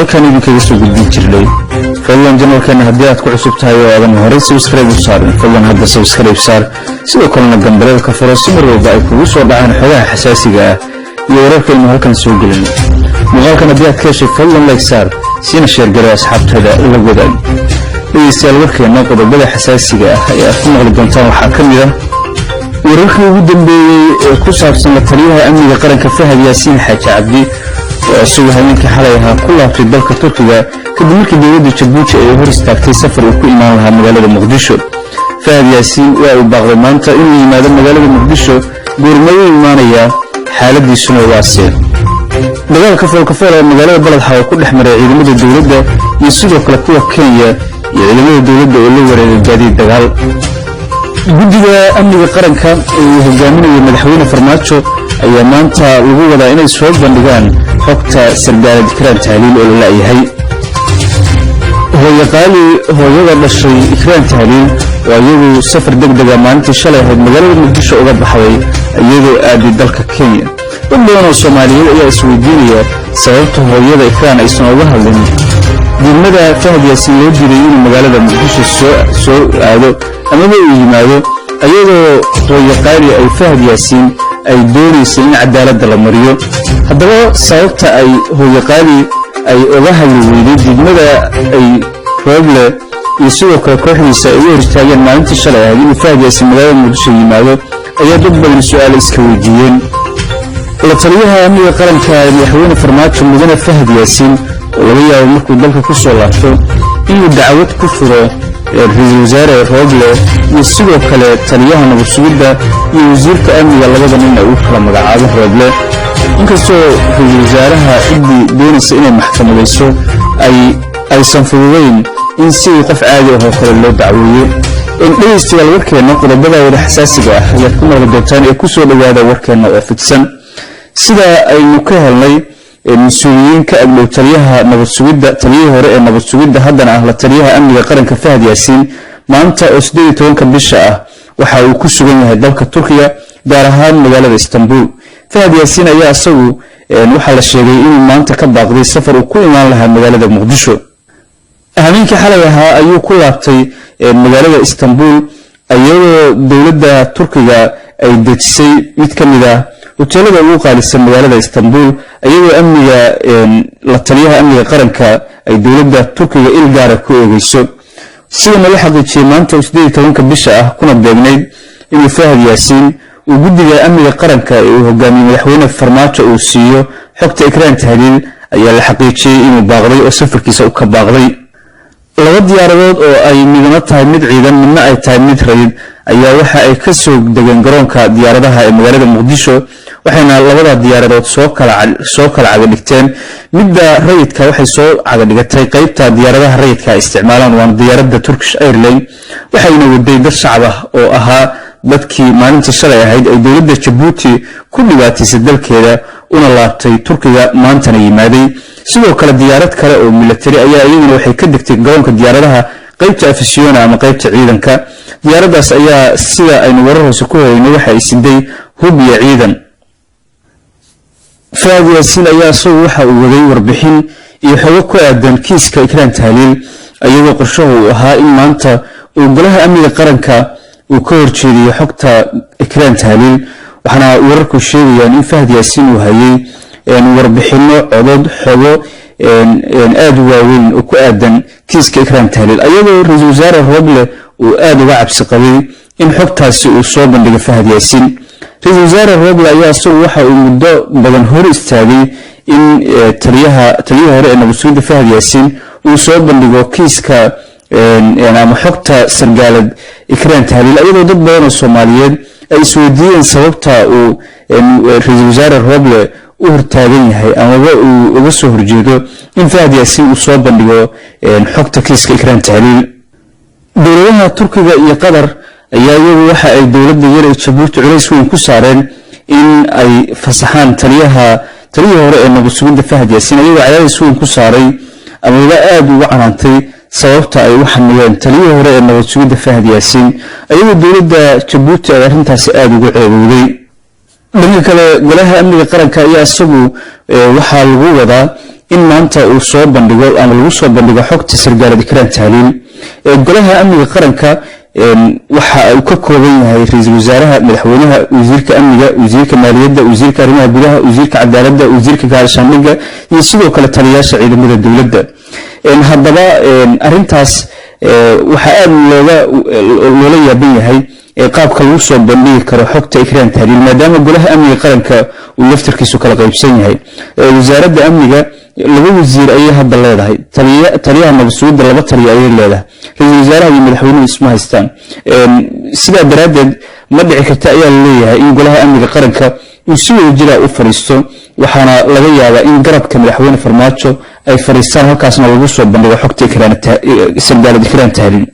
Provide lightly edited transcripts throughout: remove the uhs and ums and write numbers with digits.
Halkan idinkaga soo gudbin jirnay. Fadlan channelkeena haddii aad ku cusub tahay oo aadan horey subscribe u saarin, fadlan hadda subscribe saar, sidoo kalena gambaleelka furo si mar walba ay kugu soo dhacaan xogaha xasaasiga ah iyo wararkaynu halkan soo gelino. Muuqaalkan haddii aad ka heshay, fadlan like saar, siina share garay, asxaabtada la wadaag. Dhegeystayaal, warkeena qodobada xasaasiga ah ee aad ku maqli doontaan waxaa ka mid ah wararkii ugu dambeeyey ee ku saabsan la taliyaha amniga qaranka Fahad Yaasiin Xaaji Cabdi oo isagoo habeenkii xalay ahaa ku laabtay dalka Turkiga kadib markii dowladda Jabuuti ay hor istaagtay safar uu ku imaan lahaa magaalada Muqdisho. Fahad Yaasiin waa uu baaqday maanta inuu yimaado magaalada Muqdisho. Goormayuu imaanayaa? Xaaladiisuna waasee? Dagaalka foolkafool ee magaalada Baladxaawo ku dhex maray ciidamada dowladda iyo sidoo kale kuwa Kenya iyo ciidamada dowladda oo la wareegay gaadiid dagaal. Guddiga amniga qaranka ee uu hogaaminayo madaxweyne Farmaajo ayaa maanta lagu wadaa inay soo bandhigaan xogta sargaalad Ikraan Tahliil oo la la'yahay. Hooye Qaali, hooyada dhashay Ikraan Tahliil, oo iyagu safar deg dega maalintii shalay ahayd magaalada Muqdisho uga baxday iyadoo aaday dalka Kenya. Dad badan oo Soomaaliyeed ayaa isweydiinaya sababta hooyada Ikraan aysan uga hadlin diidmada Fahad Yaasiin loo diiday inuu magaalada Muqdisho soo aado amaba uu yimaado, iyadoo hooye Qaali ay Fahad Yaasiin ay doonaysay in cadaaladda la mariyo. Haddaba sababta ay hooye Qaali ay uga hadli weyday diidmada ay Rooble iyo sidoo kale kooxdiisa ay u hor istaageen maalintii shalay ahayd inuu Fahad Yaasiin magaalada Muqdisho yimaado ayaa dad badan su-aala iska weydiiyeen. La taliyaha amniga qaranka ee madaxweyne Farmaajo, mudane Fahad Yaasiin, oo laga yaabo markuu dalka ku soo laabto inuu dacwad ku furo ra-iisul wasaare Rooble iyo sidoo kale taliyaha nabad sugidda iyo wasiirka amniga, labada nin ay u kala magacaabo Rooble, inkastoo ra-iisul wasaaraha ciddii doonaysa inay maxkamadayso ay aysan fududayn in sidii qof caadi ah oo kale loo dacweeyo. Dhegeystayaal, warkeenna qodobada wada xasaasiga ah ayaad ku maqli doontaan ee kusoo dhowaada warkeenna oo fidsan. Sida aynu ka helnay mas-uuliyiin ka agdhow taliyaha nabad sugidda, taliyihii hore ee nabad sugidda, haddana ah la taliyaha amniga qaranka Fahad Yaasiin, maanta oo 18-ka bisha ah waxa uu ku sugan yahay dalka Turkiga, gaar ahaan magaalada Istanbul. Fahad Yaasiin ayaa isagu waxaa la sheegay inuu maanta ka baaqday safar uu ku imaan lahaa magaalada Muqdisho. Habeenkii xalay ahaa ayuu ku laabtay magaalada Istanbul, iyadoo dowladda Turkiga ay dejisay mid ka mid ah hoteelada ugu qaalisan magaalada Istanbul, iyadoo amniga la taliyaha amniga qaranka ay dowladda Turkiga il gaara ku eegeyso. Sida nala xaqiijiyey, maanta oo 18-ka bisha ah kuna beegnayd inuu Fahad Yaasiin uu guddiga amniga qaranka ee uu hogaamiyey madaxweyne Farmaajo uu siiyo xogta Ikraan Tahliil ayaa la xaqiijiyey inuu baaqday oo safarkiisa u ka baaqday. Laba diyaaradood oo ay midna tahay mid ciidan, midna ay tahay mid rayid ayaa waxa ay ka soo degeen garoonka diyaaradaha ee magaalada Muqdisho, waxayna labada diyaaradood soo kala cagadhigteen. Midda rayidka waxay soo cagadhigatay qeybta diyaaradaha rayidka ay isticmaalaan, waana diyaaradda Turkish Airline, waxayna waday dad shacab ah oo ahaa dadkii maalintii shalay ahayd ay dowladda Jabuuti ku dhibaataysay dalkeeda, una laabtay Turkiga, maantana yimaaday. Sidoo kale diyaarad kale oo milatari ayaa iyaduna waxay ka degtay garoonka diyaaradaha qeybta afisiona ama qeybta ciidanka. Diyaaraddaas ayaa, sida aynu warar hoose ku helaynay, waxa ay siday hub iyo ciidan. Fahad Yaasiin ayaa isagu waxa uu waday warbixin iyo xogo ku aadan kiiska Ikraan Tahliil, iyadoo qorshahu uu ahaa in maanta uu golaha amniga qaranka uu ka horjeediyo xogta Ikraan Tahliil. Waxaana wararku sheegayaan in Fahad Yaasiin uu hayay warbixino, codod, xogo aada u waaweyn oo ku aadan kiiska Ikraan Tahliil, iyadoo ra-iisul wasaare Rooble uu aada uga cabsi qabay in xogtaasi uu soo bandhigo Fahad Yaasiin. Ra-iisul wasaare Rooble ayaa isagu waxa uu muddo badan hor istaagay in taliyihii hore ee nabad sugidda Fahad Yaasiin uu soo bandhigo kiiska ama xogta sargaalad Ikraan Tahliil, iyadoo dad badan oo Soomaaliyeed ay isweydiiyeen sababta uu ra-iisul wasaare Rooble u hortaagan yahay amaba uu uga soo horjeedo in Fahad Yaasiin uu soo bandhigo xogta kiiska Ikraan Tahliil. Dowladaha Turkiga iyo Qatar ayaa iyagu waxa ay dowladda yar ee Jabuuti culays weyn ku saareen in ay fasaxaan taliyihii hore ee nabad sugidda Fahad Yaasiin, iyagoo cadaadis weyn ku saaray amaba aada uga canaantay sababta ay u xamiyeen taliyihii hore ee nabad sugidda Fahad Yaasiin, iyagoo dowladda Jabuuti ay arrintaasi aada ugu ceebowday. Dhanka kale, golaha amniga qaranka ayaa isagu waxaa lagu wadaa In maanta uu soo bandhigo ama lagu soo bandhigo xogta sargaalad Ikraan Tahliil. Golaha Amniga Qaranka waxa uu ka kooban yahay ra-iisul wasaaraha, madaxweynaha, wasiirka amniga, wasiirka maaliyadda, wasiirka arrimaha gudaha, wasiirka cadaaladda, wasiirka gaashaandhigga iyo sidoo kale taliyaasha ciidamada dowladda. Haddaba arintaas waxaa aada loola yaaban yahay qaabka lagu soo bandhigi karo xogta Ikraan Tahliil, maadaama Golaha Amniga Qaranka uu laftarkiisu kala qaybsan yahay. Wasaaradda amniga laba wasiir ayay hadda leedahay, taliyaha nabadsugidda laba taliya ayay leedahay, ra-iisul wasaaraha iyo madaxweynuhu isma haystaan. Sidaa daraaddeed ma dhici karta ayaa laleeyahay in Golaha Amniga Qaranka uu si wada jira u fadhiisto. Waxaana laga yaabaa in garabka Madaxweyne Farmaajo ay fadhiistaan, halkaasna lagu soo bandhigo xogta sargaalad Ikraan Tahliil.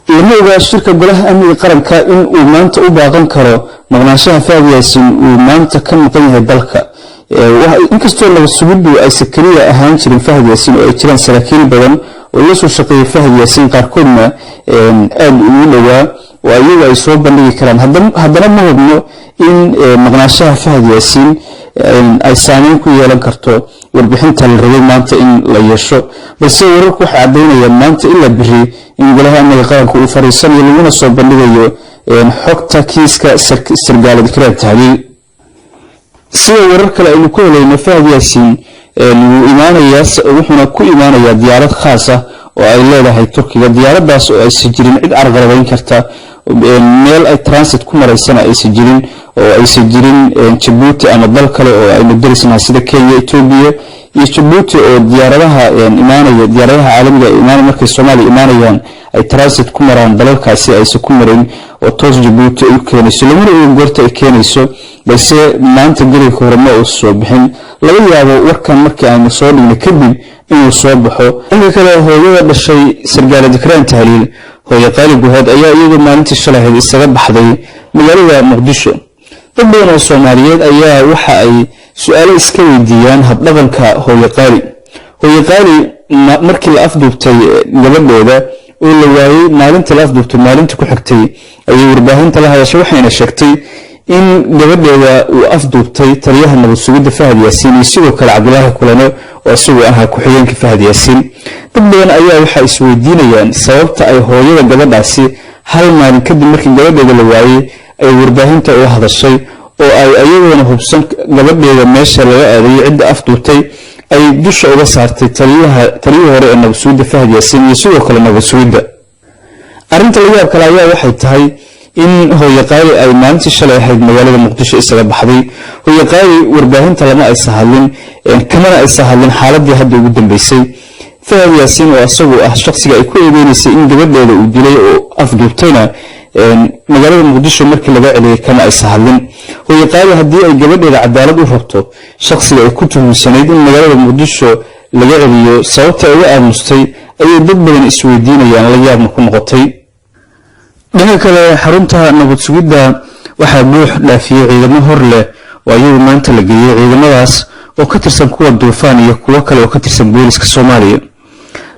Lama ogaa shirka Golaha Amniga Qaranka in uu maanta u baaqan karo maqnaanshaha Fahad Yaasiin uu maanta ka maqan yahay dalka, inkastoo nabad sugiddu aysan keliya ahaan jirin Fahad Yaasiin oo ay jiraan saraakiil badan oo la soo shaqeeyay Fahad Yaasiin, qaarkoodna aada ugu dhowaa oo iyagu ay soo bandhigi karaan. Haddana ma hubno in maqnaanshaha Fahad Yaasiin ay saameyn ku yeelan karto warbixinta la rabay maanta in la yeesho, balse wararku waxay caddaynayaan maanta ilaa beri in Golaha Amniga Qaranka uu fariisanayo, laguna soo bandhigayo xogta kiiska sargaalad Ikraan Tahliil. Sida warar kale aynu ku helayno, Fahad Yaasiin wuu imaanayaa, wuxuuna ku imaanayaa diyaarad khaas ah oo ay leedahay Turkiga, diyaaraddaas oo aysan jirin cid carqaladeyn karta, meel ay transit ku maraysana aysan jirin, oo aysan jirin Jabuuti ama dal kale oo aynu darisnaha sida Kenya, Etoobiya iyo Jabuuti, oo diyaaradaha imaanaya, diyaaradaha caalamiga ay imaanaya markay Soomaaliya imaanayaan ay transit ku maraan dalalkaasi, aysan ku marayn oo toos Jabuuti ay u keenayso. Lamana oga goorta ay keenayso, balse maanta geliga hore ma uu soo bixin. Laga yaabo warkan markii aynu soo dhignay kadib inuu soo baxo. Dhanka kale, hooyada dhashay sargaalad Ikraan Tahliil, hooye Qaali Guhaad, ayaa iyadoo maalintii shalahayd isaga baxday magaalada Muqdisho. Dad badan oo Soomaaliyeed ayaa waxa ay su-aalo iska weydiiyaan habdhaqanka hooye Qaali. Hooye Qaali markii la afduubtay gabadheeda oo la waayey, maalintii la afduubtay maalintii ku xigtay ayay warbaahinta la hadashay, waxayna sheegtay in gabadheeda uu afduubtay taliyaha nabad sugidda Fahad Yaasiin iyo sidoo kale Cabdulaahi Kulane oo isagoo ahaa ku-xigeenka Fahad Yaasiin. Dad badan ayaa waxay isweydiinayaan sababta ay hooyada gabadhaasi hal maalin kadib markii gabadheeda la waayey ay warbaahinta uga hadashay, oo ay ayagoona hubsan gabadheeda meesha laga aadayo cidda afduubtay ay dusha uga saartay taliyihii hore ee nabad sugidda Fahad Yaasiin iyo sidoo kale nabad sugidda. Arrinta laga yaab kale ayaa waxay tahay in hooye Qaali ay maalintii shalay ahayd magaalada Muqdisho isaga baxday. Hooye Qaali warbaahinta lama aysa hadlin, kamana aysa hadlin xaaladii hadda ugu dambeysay. Fahad Yaasiin oo isagu ah shaqsiga ay ku eedeynaysay in gabadheeda uu dilay oo afduubtayna, magaalada Muqdisho markii laga celiyay kama aysa hadlin. Hooye Qaali haddii ay gabadheeda cadaalad u rabto, shaqsiga ay ku tuhumsanayd in magaalada Muqdisho laga celiyo sababta ay uga aamustay ayay dad badan isweydiinayaan, la yaabna ku noqotay. Dhanka kale, xarunta nabad sugidda waxaa buux dhaafiyey ciidamo hor leh oo ayagu maanta la geeyey, ciidamadaas oo ka tirsan kuwa Duufaan iyo kuwo kale oo ka tirsan booliska Soomaaliya.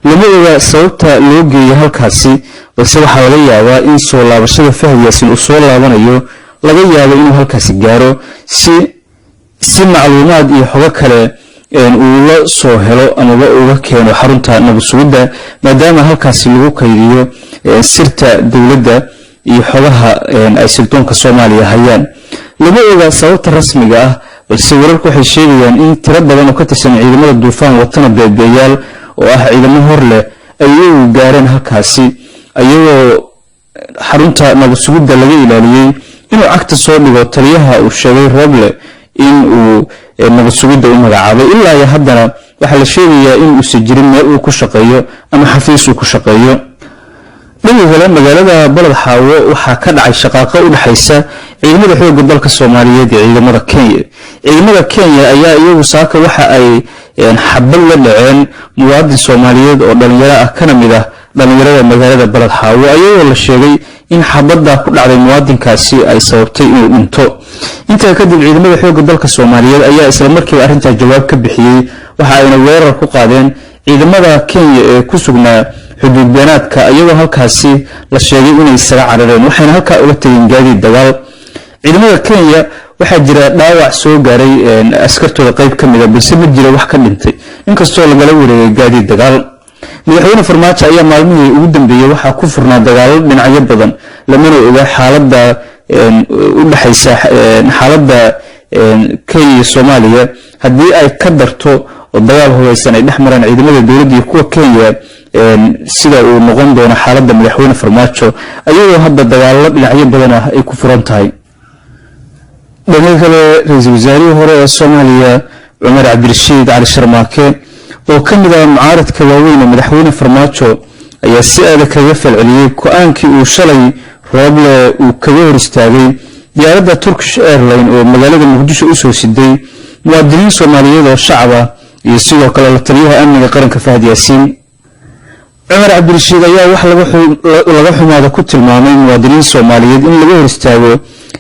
Lama oga sababta loo geeyey halkaasi, balse waxaa laga yaabaa in soo laabashada Fahad Yaasiin uu soo laabanayo laga yaabo inuu halkaasi gaaro si macluumaad iyo xogo kale uu la soo helo amaba uga keeno xarunta nabad sugidda, maadaama halkaasi lagu kaydiyo sirta dowladda iyo xogaha ay sirdoonka Soomaaliya hayaan. Lama oga sababta rasmiga ah, balse wararku waxay sheegayaan in tiro badan oo ka tirsan ciidamada Duufaan watana beebeeyaal oo ah ciidamo hor leh ay iyagu gaareen halkaasi, iyagoo xarunta nabad sugidda laga ilaaliyey inuu cagta soo dhigo taliyaha uu sheegay Roble in uu nabad sugidda u magacaabay. Ilaa iyo haddana waxaa la sheegayaa in uusan jirin meel uu ku shaqeeyo ama xafiis uu ku shaqeeyo. Dhanka kale, magaalada Balad Xaawo waxaa ka dhacay shaqaaqo u dhexaysa ciidamada xoogga dalka Soomaaliyeed iyo ciidamada Kenya. Ciidamada Kenya ayaa iyagu saaka waxa ay xabad la dhaceen muwaadin Soomaaliyeed oo dhalinyaro ah, kana mid ah dhalinyarada magaalada Balad Xaawo, ayagoo la sheegay in xabaddaa ku dhacday muwaadinkaasi ay sababtay inuu dhinto. Intaa kadib ciidamada xoogga dalka Soomaaliyeed ayaa isla markiiba arrintaa jawaab ka bixiyey, waxa ayna weerar ku qaadeen ciidamada Kenya ee ku sugnaa xuduud beenaadka, iyagoo halkaasi la sheegay inay isaga carareen, waxayna halkaa uga tegeen gaadiid dagaal. Ciidamada Kenya Waxaa jira dhaawac soo gaaray askartooda qayb ka mida, balse ma jira wax ka dhintay, inkastoo lagala wareegay gaadiid dagaal. Madaxweyne Farmaajo ayaa maalmihii ugu dambeeyey waxaa ku furnaa dagaalo dhinacyo badan, lamana oga xaaladda u dhexaysa xaaladda Kenya iyo Soomaaliya. Haddii ay ka darto oo dagaal hubaysan ay dhex maraan ciidamada dowladda iyo kuwa Kenya, sida uu noqon doono xaaladda madaxweyne Farmaajo, ayadoo hadda dagaalo dhinacyo badan ah ay ku furan tahay. Dhanka kale, ra-iisul wasaarihii hore ee Soomaaliya Cumar Cabdirashiid Cali Sharmaake, oo ka mid ah mucaaradka waaweyn ee madaxweyne Farmaajo, ayaa si adag kaga falceliyey go-aankii uu shalay Rooble uu kaga hor istaagay diyaaradda Turkish Airline oo magaalada Muqdisho usoo siday muwaadiniin Soomaaliyeed oo shacab ah iyo sidoo kale la taliyaha amniga qaranka Fahad Yaasiin. Cumar Cabdirashiid ayaa wax laga xumaada ku tilmaamay muwaadiniin Soomaaliyeed in laga hor istaago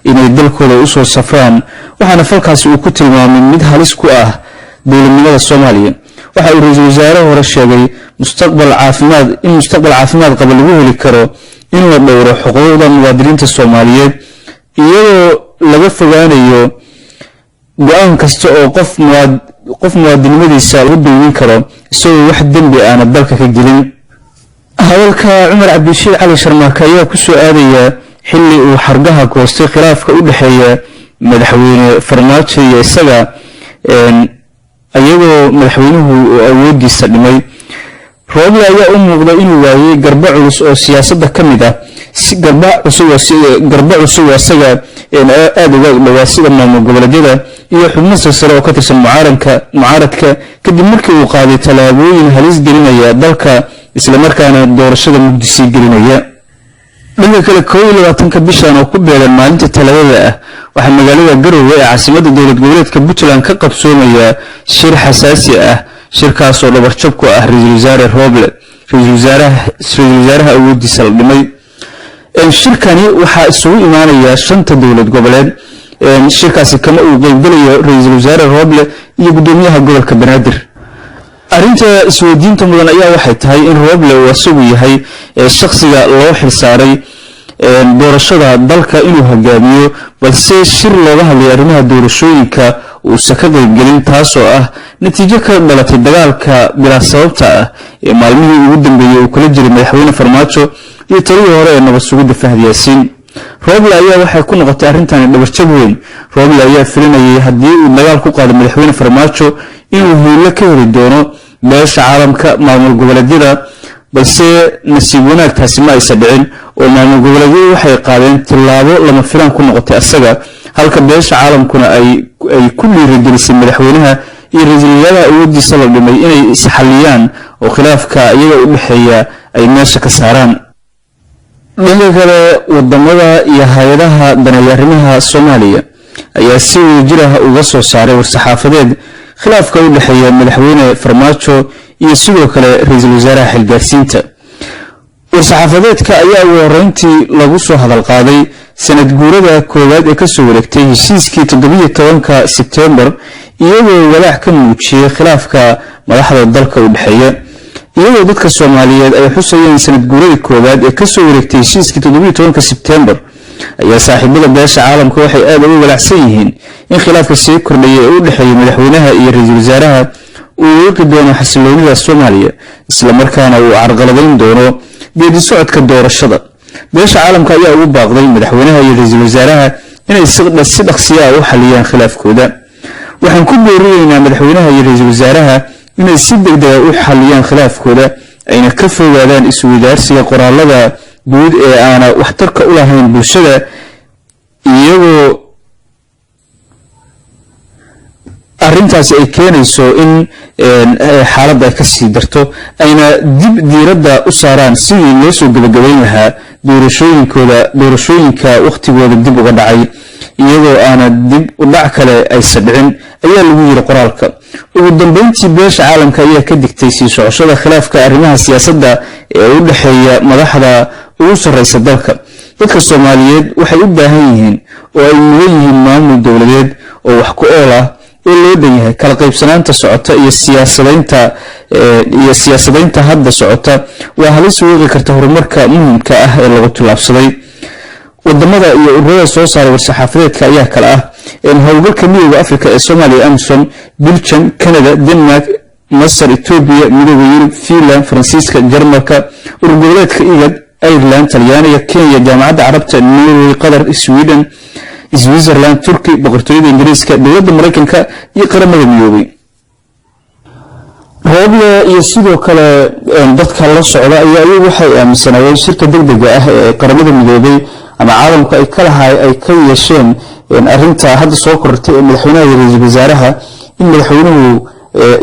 inay dalkooda usoo safraan, waxaana falkaasi uu ku tilmaamay mid halis ku ah dowladnimada Soomaaliya. Waxa uu ra-iisul wasaare hore sheegay mustaqbal caafimaad in mustaqbal caafimaad qaba lagu heli karo in la dhowro xuquuqda muwaadiniinta Soomaaliyeed, iyadoo laga fogaanayo go-aan kasta oo qof muwaadinimadiisa lagu dulmin karo isagoo wax dembi aana dalka ka gelin. Hadalka Cumar Cabdirashiid Cali Sharmaake ayaa ku soo aadaya xilli uu xargaha goostay khilaafka u dhexeeya madaxweyne Farmaajo iyo isaga, iyagoo madaxweynuhu uu awoodiisa dhimay. Rooble ayaa u muuqda inuu waayey garba culus oo siyaasadda ka mid ah, garba cusub oo isaga aada uga dhowaa, sida maamul goboleedyada iyo xubno silsare oo ka tirsan mucaaradka, kadib markii uu qaaday tallaabooyin halis gelinaya dalka, islamarkaana doorashada mugdisii gelinaya. Dhanka kale, 21-ka bishan oo ku beegan maalinta Talaadada ah, waxaa magaalada Garowe ee caasimadda dowlad goboleedka Puntland ka qabsoomaya shir xasaasi ah, shirkaasoo dhabarjab ku ah ra-iisul wasaare Rooble, ra-iisul wasaaraha awoodiisa la dhimay. Shirkani waxaa isugu imaanaya shanta dowlad goboleed. Shirkaasi kama uu qeybgelayo ra-iisul wasaare Rooble iyo gudoomiyaha gobolka Banaadir. Arrinta isweydiinta mudan ayaa waxay tahay in Rooble uu asagu yahay shakhsiga loo xilsaaray doorashada dalka inuu hogaamiyo, balse shir looga hadlay arrimaha doorashooyinka uusan ka qeybgelin, taasoo ah natiijo ka dhalatay dagaalka bilaa sababta ah ee maalmihii ugu dambeeyey uu kula jiray madaxweyne Farmaajo iyo taliyii hore ee nabad sugidda Fahad Yaasiin. Rooble ayaa waxay ku noqotay arrintani dhabarjab weyn. Rooble ayaa filinayay haddii uu dagaal ku qaado madaxweyne Farmaajo inuu hiilo ka heli doono beesha caalamka, maamul goboleedyada, balse nasiib wanaag taasi ma aysan dhicin, oo maamul goboleedyadu waxay qaadeen tillaabo lama filaan ku noqotay asaga, halka beesha caalamkuna ay ku dhiirigelisay madaxweynaha iyo ra-iisul wasaaraha awoodiisa la dhimay inay isxaliyaan oo khilaafka iyaga u dhexeeya ay meesha ka saaraan. Dhanka kale, wadamada iyo hay-adaha daneeya arrimaha Soomaaliya ayaa si wadajir ah uga soo saaray war-saxaafadeed khilaafka u dhexeeya madaxweyne Farmaajo iyo sidoo kale ra-iisul wasaaraha xilgaarsiinta. War-saxaafadeedka ayaa ugu horeyntii lagu soo hadal qaaday sanad guurada koowaad ee kasoo wareegtay heshiiskii 17-ka Sebtembar, iyagoo walaac ka muujiyey khilaafka madaxda dalka u dhexeeya. Iyadoo dadka Soomaaliyeed ay xusayeen sanad guuradii koowaad ee kasoo wareegtay heshiiskii 17-ka Sebtembar, ayaa saaxiibada beesha caalamka waxay aada uga walaacsan yihiin in khilaafka sii kordhaya ee u dhexeeya madaxweynaha iyo ra-iisul wasaaraha uu wiiqi doono xasiloonida Soomaaliya, islamarkaana uu carqaladayn doono geedi socodka doorashada. Beesha caalamka ayaa ugu baaqday madaxweynaha iyo ra-iisul wasaaraha inay si dhaqsiya ah u xaliyaan khilaafkooda. Waxaan ku boorinaynaa madaxweynaha iyo ra-iisul wasaaraha inay si degdega u xaliyaan khilaafkooda, ayna ka fogaadaan isweydaarsiga qoraalada guud ee aana waxtarka u lahayn bulshada, iyagoo arrintaasi ay keenayso in xaaladda ay kasii darto, ayna dib diiradda u saaraan sidii loo soo gebagabayn lahaa doorashooyinkooda, doorashooyinka wakhtigooda dib uga dhacay, iyadoo aana dib u dhac kale aysa dhicin, ayaa lagu yiri qoraalka. Ugu dambeyntii, beesha caalamka ayaa ka digtay sii socoshada khilaafka arrimaha siyaasadda ee u dhexeeya madaxda ugu sarreysa dalka. Dadka Soomaaliyeed waxay u baahan yihiin oo ay mudan yihiin maamul dowladeed oo wax ku ool ah oo loo dhan yahay. Kala qaybsanaanta socota iyo siyaasadaynta hadda socota waa halis wiiqi karta horumarka muhimka ah ee lagu tillaabsaday. Wadamada iyo ururada soo saaray war-saxaafadeedka ayaa kale ah Howlgalka Midooda Africa ee Soomaaliya, AMISOM, Belgium, Canada, Denmark, Masar, Etoobiya, Midooda Yurub, Finland, Faransiiska, Jarmalka, urur goboleedka IGAD, Ireland, Talyaaniga, Kenya, Jaamacadda Carabta, Norway, Qatar, Sweden, Switzerland, Turkey, Boqortooyada Ingiriiska, dowladda Maraykanka iyo Qaramada Midoobay. Rooble iyo sidoo kale dadka la socda ayaa iyagu waxay aaminsanaayeen shirka degdega ah ee Qaramada Midoobay ama caalamku ay ka lahay ay ka yeesheen arrinta hadda soo korortay ee madaxweynaha iyo ra-iisul wasaaraha, in madaxweynuhu,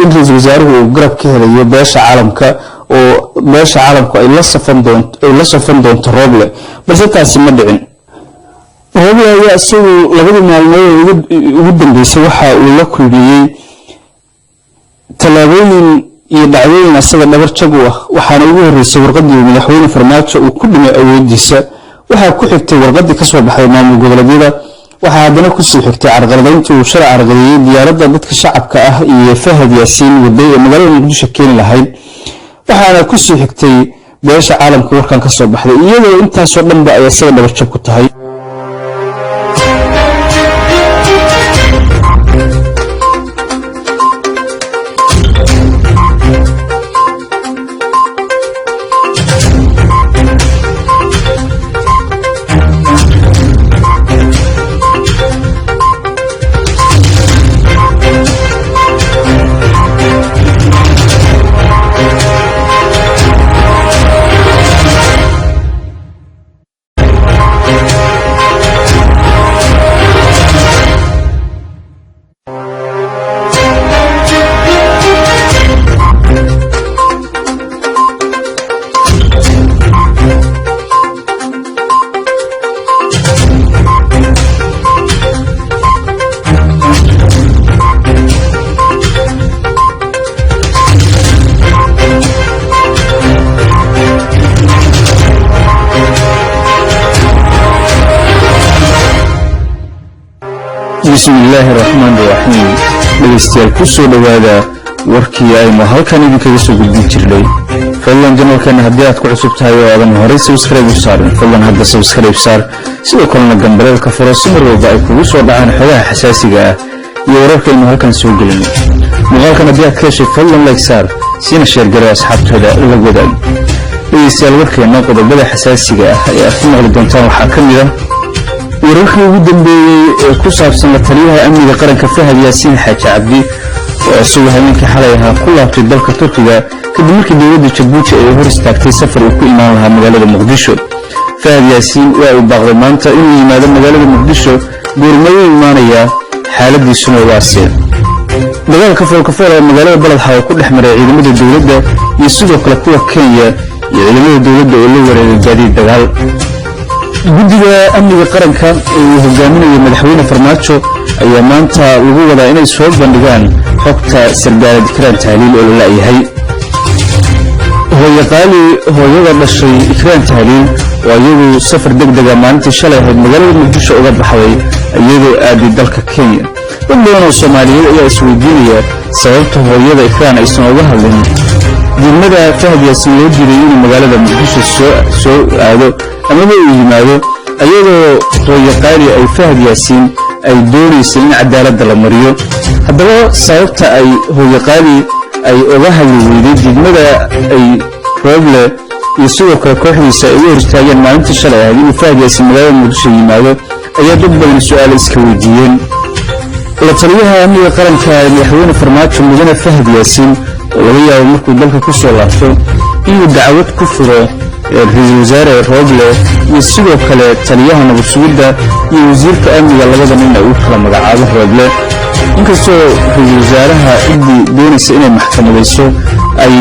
in ra-iisul wasaaruhu uu garab ka helayo beesha caalamka oo beesha caalamku ay la safan doonto, ay la safan doonto Rooble, balse taasi ma dhicin. Rooble ayaa isagu labadii maalmood ugu dambeysay waxa uu la kulmiyey tallaabooyin iyo dhacdooyin asaga dhabar jag u ah. Waxaana ugu horreysay warqadii madaxweyne Farmaajo uu ku dhimay awoodiisa. Waxaa ku xigtay warqadii kasoo baxday maamul goboleedyada. Waxaa haddana kusii xigtay carqaladayntii uu shalay carqaladeeyey diyaaradda dadka shacabka ah iyo Fahad Yaasiin waday ee magaalada Muqdisho keeni lahayd. Waxaana kusii xigtay beesha caalamka warkan ka soo baxday, iyadoo intaasoo dhanba ay asaga dhabarjab ku tahay. Bismi illaahi raxmaan raxiim. Dhegaystayaal, ku soo dhowaada warkii aynu halkan idinkaga soo gudbin jirnay. Fadlan channelkeena haddii aad ku cusub tahay oo aadan horey subscribe u saarin, fadlan hadda subscribe saar, sidoo kalena gambaleelka furo si mar walba ay kugu soo dhacaan xogaha xasaasiga ah iyo wararkaynu halkan soo gelino. Muuqaalkan haddii aad ka heshay, fadlan like saar, siina share garo, asxaabtooda la wadaag. Dhegaystayaal, warkeenna qodobada xasaasiga ah ee aad ku maqli doontaan waxaa ka mid ah wararkii ugu dambeeyey ee ku saabsan la taliyaha amniga qaranka Fahad Yaasiin Xaaji Cabdi oo isagoo habeenkii xalay ahaa ku laabtay dalka Turkiga kadib markii dowladda Jabuuti ay hor istaagtay safar uu ku imaan lahaa magaalada Muqdisho. Fahad Yaasiin waa uu baaqday maanta inuu yimaado magaalada Muqdisho. Goormayuu imaanayaa? Xaaladiisuna waasee? Dagaalka foolkafool ee magaalada Baladxa oo ku dhex maray ciidamada dowladda iyo sidoo kale kuwa Kenya iyo ciidamada dowladda oo la wareegay gaadiid dagaal. Guddiga amniga qaranka ee uu hogaaminayo madaxweyne Farmaajo ayaa maanta lagu wadaa inay soo bandhigaan xogta sargaalad Ikraan Tahliil oo la la'yahay. Hooye Qaali, hooyada dhashay Ikraan Tahliil, oo iyadu safar deg dega maalintii shalay ahayd magaalada Muqdisho uga baxday iyadoo aaday dalka Kenya. Dad badan oo Soomaaliyeed ayaa isweydiinaya sababta hooyada Ikraan aysan uga hadlin diidmada Fahad Yaasiin loo diiday inuu magaalada Muqdisho soo aado amaba uu yimaado, iyadoo hooye Qaali ay Fahad Yaasiin ay doonaysa in cadaaladda la mariyo. Haddaba sababta ay hooye Qaali ay uga hadli weyday diidmada ay Rooble iyo sidoo kale kooxdiisa ay ugu hor istaageen maalintii shalay ahayd inuu Fahad Yaasiin magaalada Muqdisho yimaado ayaa dad badan su-aale iska weydiiyeen. La taliyaha amniga qaranka ee madaxweyne Farmaajo, mudane Fahad Yaasiin, oo laga yaabo markuu dalka ku soo laabto inuu dacwad ku furo ra-iisul wasaare Rooble iyo sidoo kale taliyaha nabad sugidda iyo wasiirka amniga, labada nin ay u kala magacaabo Rooble, inkastoo ra-iisul wasaaraha ciddii doonaysa inay maxkamadayso ay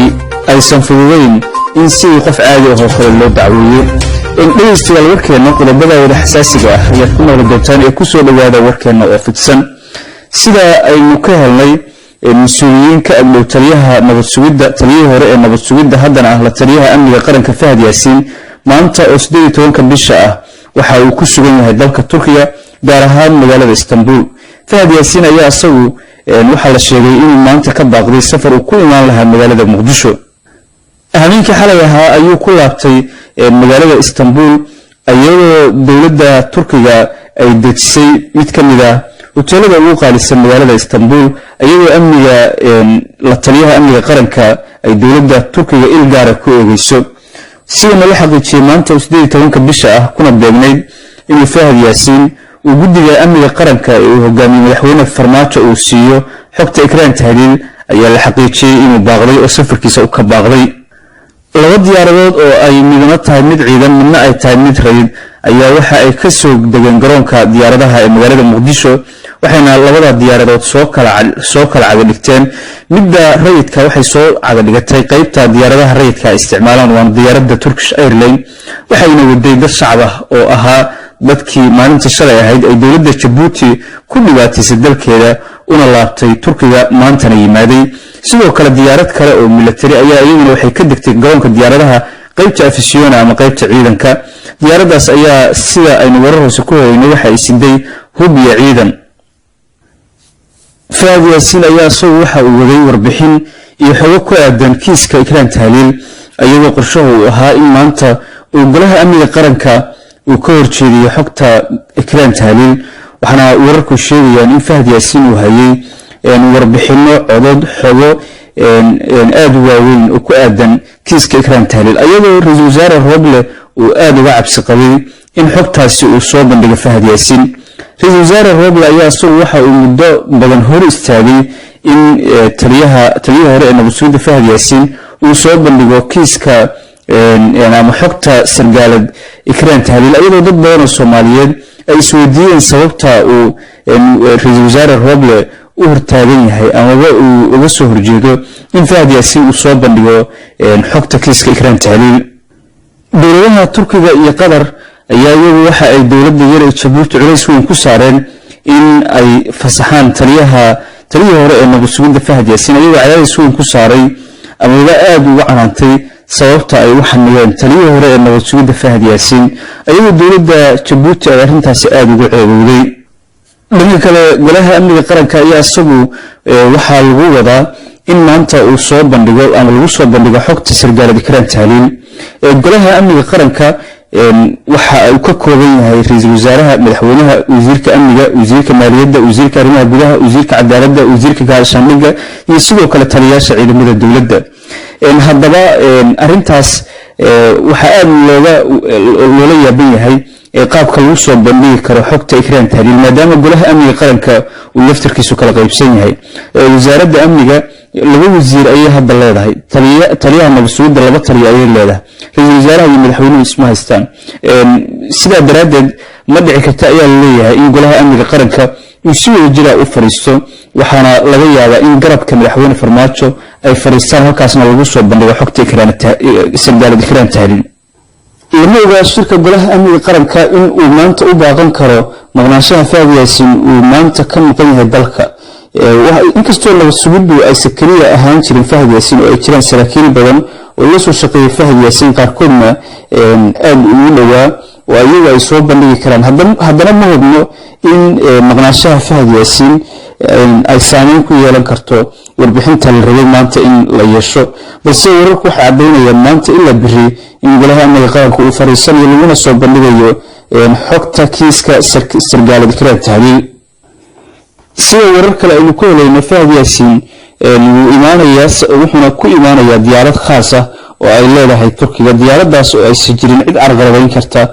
aysan fududayn in sidii qof caadi ah oo kale loo dacweeyo. Dhegaystayaal, warkeenna qodobada wada xasaasiga ah ayaad ku maqli doontaan ee kusoo dhowaada warkeenna oo fidsan. Sida aynu ka helnay mas-uuliyiin ka agdhow taliyaha nabad sugidda, taliyihii hore ee nabad sugidda, haddana ah la taliyaha amniga qaranka Fahad Yaasiin, maanta oo 18-ka bisha ah waxa uu ku sugan yahay dalka Turkiga, gaar ahaan magaalada Istanbul. Fahad Yaasiin ayaa isagu waxaa la sheegay inuu maanta ka baaqday safar uu ku imaan lahaa magaalada Muqdisho. Habeenkii xalay ahaa ayuu ku laabtay magaalada Istanbul. Iyadoo dowladda Turkiga ay dejisay mid ka mid ah hoteelada ugu qaalisan magaalada Istanbul, iyadoo amniga la taliyaha amniga qaranka ay dowladda Turkiga il gaara ku eegeyso. Sida nala xaqiijiyey, maanta oo 18-ka bisha ah kuna beegnayd inuu Fahad Yaasiin uu guddiga amniga qaranka ee uu hogaamiyey madaxweyne Farmaajo uu siiyo xogta Ikraan Tahliil, ayaa la xaqiijiyey inuu baaqday oo safarkiisa u ka baaqday. Laba diyaaradood oo ay midna tahay mid ciidan, midna ay tahay mid rayid, ayaa waxa ay ka soo degeen garoonka diyaaradaha ee magaalada Muqdisho, waxayna labada diyaaradood soo kala cagadhigteen. Midda rayidka waxay soo cagadhigatay qeybta diyaaradaha rayidka ay isticmaalaan, waana diyaaradda Turkish Airline, waxayna waday dad shacab ah oo ahaa dadkii maalinta shalay ahayd ay dowladda Jabuuti ku dhibaataysay dalkeeda, una laabtay Turkiga, maantana yimaaday. Sidoo kale diyaarad kale oo milatari ayaa iyaduna waxay ka degtay garoonka diyaaradaha qeybta afisiona ama qeybta ciidanka. Diyaaraddaas ayaa, sida aynu warar hoose ku helaynay, waxa ay siday hub iyo ciidan. Fahad Yaasiin ayaa isagu waxa uu waday warbixin iyo xogo ku aadan kiiska Ikraan Tahliil, iyadoo qorshahu uu ahaa in maanta uu golaha amniga qaranka uu ka horjeediyo xogta Ikraan Tahliil. Waxaana wararku sheegayaan in Fahad Yaasiin uu hayay warbixino, codod, xogo aada u waaweyn oo ku aadan kiiska Ikraan Tahliil, iyadoo ra-iisul wasaare Roble uu aada uga cabsi qabay in xogtaasi uu soo bandhigo Fahad Yaasiin. Ra-iisul wasaare Roble ayaa isagu waxa uu muddo badan hor istaagay in taliyaha taliyihii hore ee nabad sugidda Fahad Yaasiin uu soo bandhigo kiiska ama xogta sargaalad Ikraan Tahliil, iyadoo dad badan oo Soomaaliyeed ay isweydiiyeen sababta uu ra-iisul wasaare Roble u hortaagan yahay amaba uu uga soo horjeedo in Fahad Yaasiin uu soo bandhigo xogta kiiska Ikraan Tahliil. Dowladaha Turkiga iyo Qatar ayaa iyagu waxa ay dowladda yar ee Jabuuti culays weyn ku saareen in ay fasaxaan taliyihii hore ee nabad sugidda Fahad Yaasiin, iyagoo cadaadis weyn ku saaray amaba aada uga canaantay sababta ay u xaniyeen taliyihii hore ee nabad sugidda Fahad Yaasiin, ayagoo dowladda Jabuuti ay arrintaasi aada ugu ceebowday. Dhanka kale, golaha amniga qaranka ayaa isagu waxaa lagu wadaa in maanta uu soo bandhigo ama lagu soo bandhigo xogta sargaalad Ikraan Tahliil. Golaha amniga qaranka waxa uu ka kooban yahay ra-iisul wasaaraha, madaxweynaha, wasiirka amniga, wasiirka maaliyadda, wasiirka arrimaha gudaha, wasiirka cadaaladda, wasiirka gaashaandhigga iyo sidoo kale taliyaasha ciidamada dowladda. Haddaba arrintaas waxaa aada loola yaaban yahay qaabka lagu soo bandhigi karo xogta Ikraan Tahliil, maadaama golaha amniga qaranka uu laftarkiisu kala qaybsan yahay. Wasaaradda amniga laba wasiir ayay hadda leedahay, taliyaha nabad sugidda laba taliya ayay leedahay, ra-iisul wasaaraha iyo madaxweynuhu isma haystaan. Sidaa daraaddeed ma dhici karta ayaa la leeyahay in golaha amniga qaranka uu si wada jira u fadhiisto, waxaana laga yaabaa in garabka madaxweyne Farmaajo ay fadhiistaan, halkaasna lagu soo bandhigo xogta sargaalad Ikraan Tahliil. Lama ogaa shirka golaha amniga qaranka in uu maanta u baaqan karo maqnaanshaha Fahad Yaasiin uu maanta ka maqan yahay dalka, inkastoo nabad sugiddu aysan keliya ahaan jirin Fahad Yaasiin oo ay jiraan saraakiil badan oo la soo shaqeeyay Fahad Yaasiin, qaarkoodna aada ugu dhowaa oo iyagu ay soo bandhigi karaan. Haddana ma hubno in maqnaanshaha Fahad Yaasiin ay saameyn ku yeelan karto warbixinta la rabay maanta in la yeesho, balse wararku waxay caddaynayaan maanta ilaa beri in golaha amniga qaranka uu fariisanayo, laguna soo bandhigayo xogta kiiska sargaalad Ikraan Tahliil. Sida warar kale aynu ku helayno, Fahad Yaasiin wuu imaanayaa, wuxuuna ku imaanayaa diyaarad khaas ah oo ay leedahay Turkiga, diyaaraddaas oo aysan jirin cid carqaladayn karta,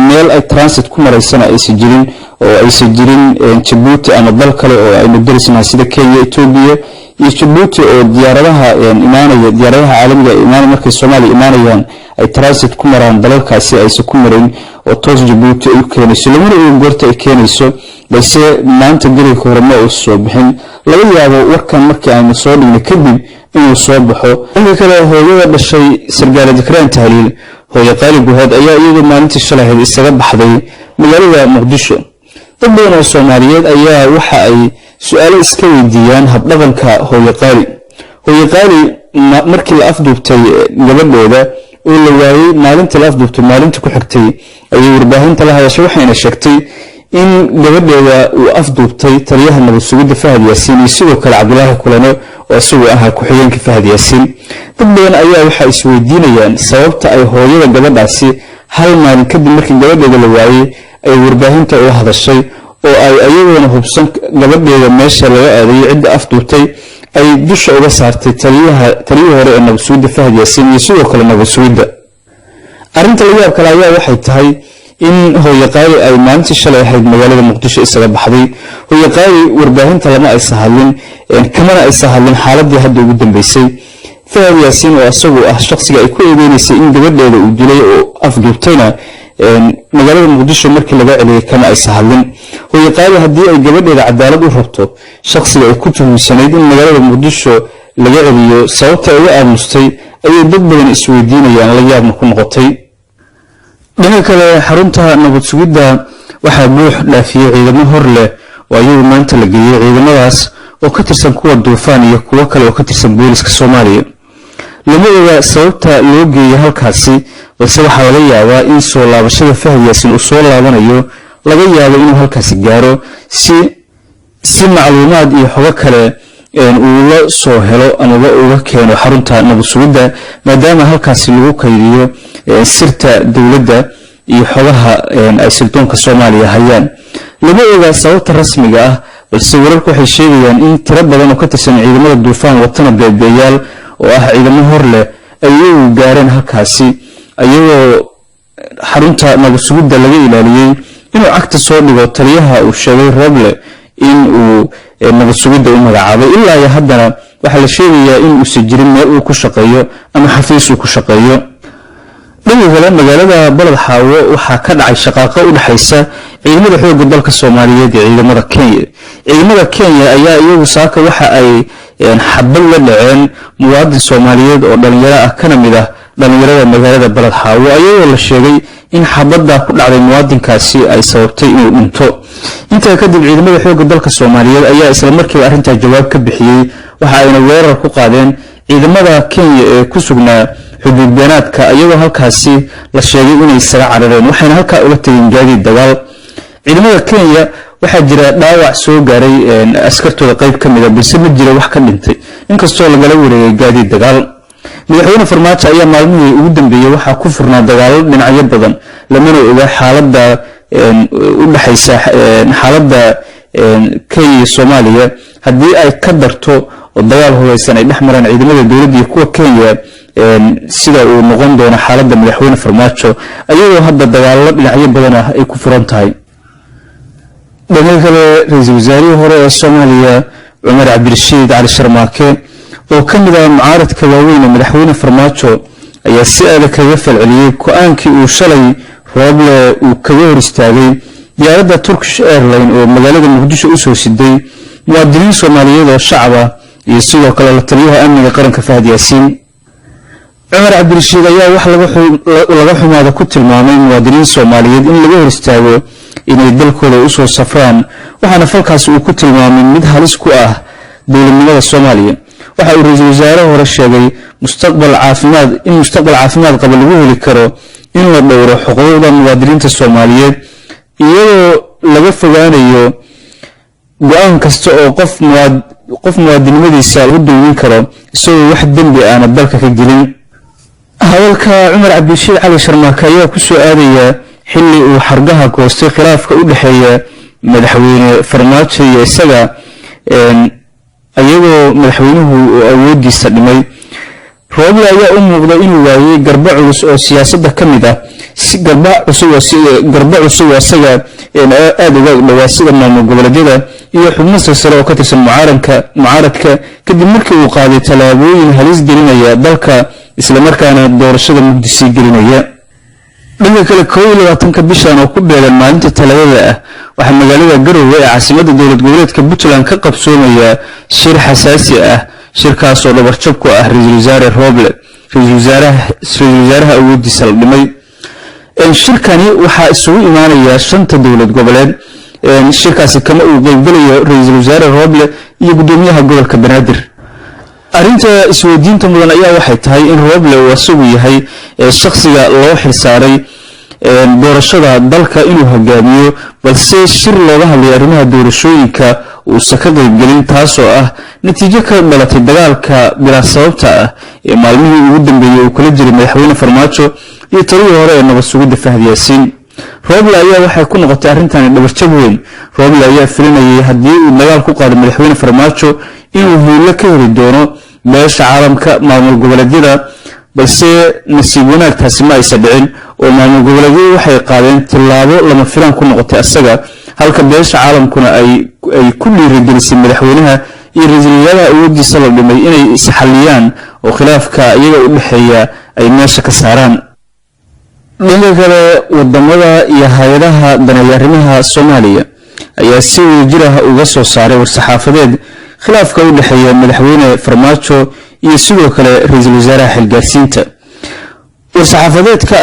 meel ay transit ku maraysana aysan jirin, oo aysan jirin Jabuuti ama dal kale oo aynu darisnahay sida Kenya, Etoobiya iyo Jabuuti, oo diyaaradaha imaanaya, diyaaradaha caalamiga imaanaya markay Soomaaliya imaanayaan ay transit ku maraan dalalkaasi, aysan ku marayn oo toos Jabuuti ay u keenayso. Lamana ogen goorta ay keenayso, balse maanta gelinka hore ma uu soo bixin. Laga yaabo warkan markii aynu soo dhignay kadib inuu soo baxo. Dhanka kale, hooyada dhashay sargaalad Ikraan Tahliil, hooyo Qaali Guhaad, ayaa iyadoo maalintii shalahayd isaga baxday magaalada Muqdisho. Dad badan oo Soomaaliyeed ayaa waxa ay su-aalo iska weydiiyaan habdhaqanka hooyo Qaali. Hooyo Qaali markii la afduubtay gabadheeda oo la waayey, maalintii la afduubtay maalinta ku xigtay ayay warbaahinta la hadashay, waxayna sheegtay in gabadheeda uu afduubtay taliyaha nabad sugidda Fahad Yaasiin iyo sidoo kale Cabdulaahi Kulane oo isagu ahaa ku-xigeenka Fahad Yaasiin. Dad badan ayaa waxay isweydiinayaan sababta ay hooyada gabadhaasi Hal maalin kadib markii gabadheeda la waayey ay warbaahinta ula hadashay oo ay ayagoona hubsan gabadheeda meesha laga aadayo cidda afduubtay ay dusha uga saartay taliyihii hore ee nabadsugidda Fahad Yaasiin iyo sidoo kale nabadsugidda. Arrinta laga yaab kale ayaa waxay tahay in Hooyo Qaali ay maalintii shalay ahayd magaalada Muqdisho isaga baxday. Hooyo Qaali warbaahinta lama aysa hadlin, kamana aysa hadlin xaaladii hadda ugu dambeysay. Fahad Yaasiin oo isagu ah shaqsiga ay ku eedeynaysay in gabadheeda uu dilay oo afduubtayna, magaalada Muqdisho markii laga celiyay kama aysa hadlin. Hooyo Qaali haddii ay gabadheeda cadaalad u rabto, shaqsiga ay ku tuhumsanayd in magaalada Muqdisho laga celiyo sababta ay uga aamustay ayay dad badan isweydiinayaan, la yaabna ku noqotay. Dhanka kale, xarunta nabad sugidda waxaa buux dhaafiyey ciidamo hor leh oo ayagu maanta la geeyey, ciidamadaas oo ka tirsan kuwa Duufaan iyo kuwo kale oo ka tirsan booliska Soomaaliya. Lama oga sababta loo geeyey halkaasi, balse waxaa laga yaabaa in soo laabashada Fahad Yaasiin uu soo laabanayo laga yaabo inuu halkaasi gaaro si macluumaad iyo xogo kale uu la soo helo amaba uga keeno xarunta nabad sugidda, maadaama halkaasi lagu kaydiyo sirta dowladda iyo xogaha ay sirdoonka Soomaaliya hayaan. Lama oga sababta rasmiga ah, balse wararku waxay sheegayaan in tiro badan oo ka tirsan ciidamada Duufaan watana beebeeyaal oo ah ciidamo hor leh ay iyagu gaareen halkaasi, iyagoo xarunta nabad sugidda laga ilaaliyey inuu cagta soo dhigo taliyaha uu sheegay Rooble in uu nabad sugidda u magacaabay. Ilaa iyo haddana waxaa la sheegayaa in uusan jirin meel uu ku shaqeeyo ama xafiis uu ku shaqeeyo. Dhanka kale, magaalada Balad Xaawo waxaa ka dhacay shaqaaqo u dhexaysa ciidamada xoogga dalka Soomaaliyeed iyo ciidamada Kenya. Ciidamada Kenya ayaa iyagu saaka waxa ay xabad la dhaceen muwaadin Soomaaliyeed oo dhalinyaro ah, kana mid ah dhalinyarada magaalada Balad Xaawo, ayagoo la sheegay in xabadda ku dhacday muwaadinkaasi ay sababtay inuu dhinto. Intaa kadib ciidamada xoogga dalka Soomaaliyeed ayaa isla markiiba arrintaa jawaab ka bixiyey, waxa ayna weerar ku qaadeen ciidamada Kenya ee ku sugnaa xuduud beenaadka, iyagoo halkaasi la sheegay inay isaga carareen, waxayna halkaa uga tegeen gaadiid dagaal. Ciidamada Kenya waxaa jira dhaawac soo gaaray askartooda qayb ka mid a, balse ma jira wax ka dhintay, inkastoo lagala wareegay gaadiid dagaal. Madaxweyne Farmaajo ayaa maalmihii ugu dambeeyey waxaa ku furnaa dagaalo dhinacyo badan, lamana oga xaaladda u dhexaysa xaaladda Kenya iyo Soomaaliya. Haddii ay ka darto oo dagaal hubeysan ay dhex maraan ciidamada dowladda iyo kuwa Kenya, sida uu noqon doono xaaladda madaxweyne Farmaajo, ayadoo hadda dagaallo dhinacyo badan ah ay ku furan tahay. Dhanka kale, ra-iisul wasaarihii hore ee Soomaaliya Cumar Cabdirashiid Cali Sharmaake oo ka mid ah mucaaradka waaweyn ee madaxweyne Farmaajo ayaa si adag kaga falceliyey go-aankii uu shalay Rooble uu kaga hor istaagay diyaaradda Turkish Airline oo magaalada Muqdisho usoo siday muwaadiniin Soomaaliyeed oo shacab ah iyo sidoo kale la taliyaha amniga qaranka Fahad Yaasiin. Cumar Cabdirashiid ayaa wax laga xumaada ku tilmaamay muwaadiniin Soomaaliyeed in laga hor istaago inay dalkooda usoo safraan, waxaana falkaasi uu ku tilmaamay mid halis ku ah dowladnimada Soomaaliya. Waxa uu ra-iisul wasaare hore sheegay mustaqbal caafimaad in mustaqbal caafimaad qaba lagu heli karo in la dhowro xuquuqda muwaadiniinta Soomaaliyeed, iyadoo laga fogaanayo go-aan kasta oo qof muwaadinimadiisa lagu dulmin karo isagoo wax dembi aana dalka ka gelin. Hadalka Cumar Cabdirashiid Cali Sharmaake ayaa ku soo aadaya xilli uu xargaha goostay khilaafka u dhexeeya madaxweyne Farmaajo iyo isaga, iyagoo madaxweynuhu uu awoodiisa dhimay. Rooble ayaa u muuqda inuu waayey garba culus oo siyaasadda ka mid ah, garba cusub oo isaga aada uga dhowaa, sida maamul goboleedyada iyo xubno silsare oo ka tirsan mucaaradka, kadib markii uu qaaday tallaabooyin halis gelinaya dalka, islamarkaana doorashada mugdi sii gelinaya. Dhanka kale, 21-ka bishan oo ku beegan maalinta Talaadada ah, waxaa magaalada Garowe ee caasimadda dowlad goboleedka Puntland ka qabsoomaya shir xasaasi ah, shirkaas oo dhabarjab ku ah ra-iisul wasaare Rooble, ra-iisul wasaaraha awoodiisa la dhimay. Shirkani waxaa isugu imaanaya shanta dowlad goboleed. Shirkaasi kama uu qeybgelayo ra-iisul wasaare Rooble iyo gudoomiyaha gobolka Banaadir. Arrinta isweydiinta mudan ayaa waxay tahay in Rooble uu asagu yahay shakhsiga loo xilsaaray doorashada dalka inuu hogaamiyo, balse shir looga hadlay arrimaha doorashooyinka uusan ka qeybgelin, taasoo ah natiijo ka dhalatay dagaalka bilaa sababta ah ee maalmihii ugu dambeeyey uu kula jiray madaxweyne Farmaajo, iyo taliyii hore ee nabad sugidda Fahad Yaasiin. Rooble ayaa waxay ku noqotay arrintani dhabarjab weyn. Rooble ayaa filinayay haddii uu dagaal ku qaado madaxweyne Farmaajo inuu hiilo ka heli doono beesha caalamka, maamul goboleedyada, balse nasiib wanaag taasi ma aysa dhicin oo maamul goboleedyadu waxay qaadeen tillaabo lama filaan ku noqotay asaga, halka beesha caalamkuna ay ku dhiirigelisay madaxweynaha iyo ra-iisul wasaaraha awoodiisa la dhimay inay isxalliyaan oo khilaafka iyaga u dhexeeya ay meesha ka saaraan. Dhanka kale, wadamada iyo hay-adaha daneeya arrimaha Soomaaliya ayaa si wadajir ah uga soo saaray war-saxaafadeed khilaafka u dhexeeya madaxweyne Farmaajo iyo sidoo kale ra-iisul wasaaraha xilgaarsiinta. War-saxaafadeedka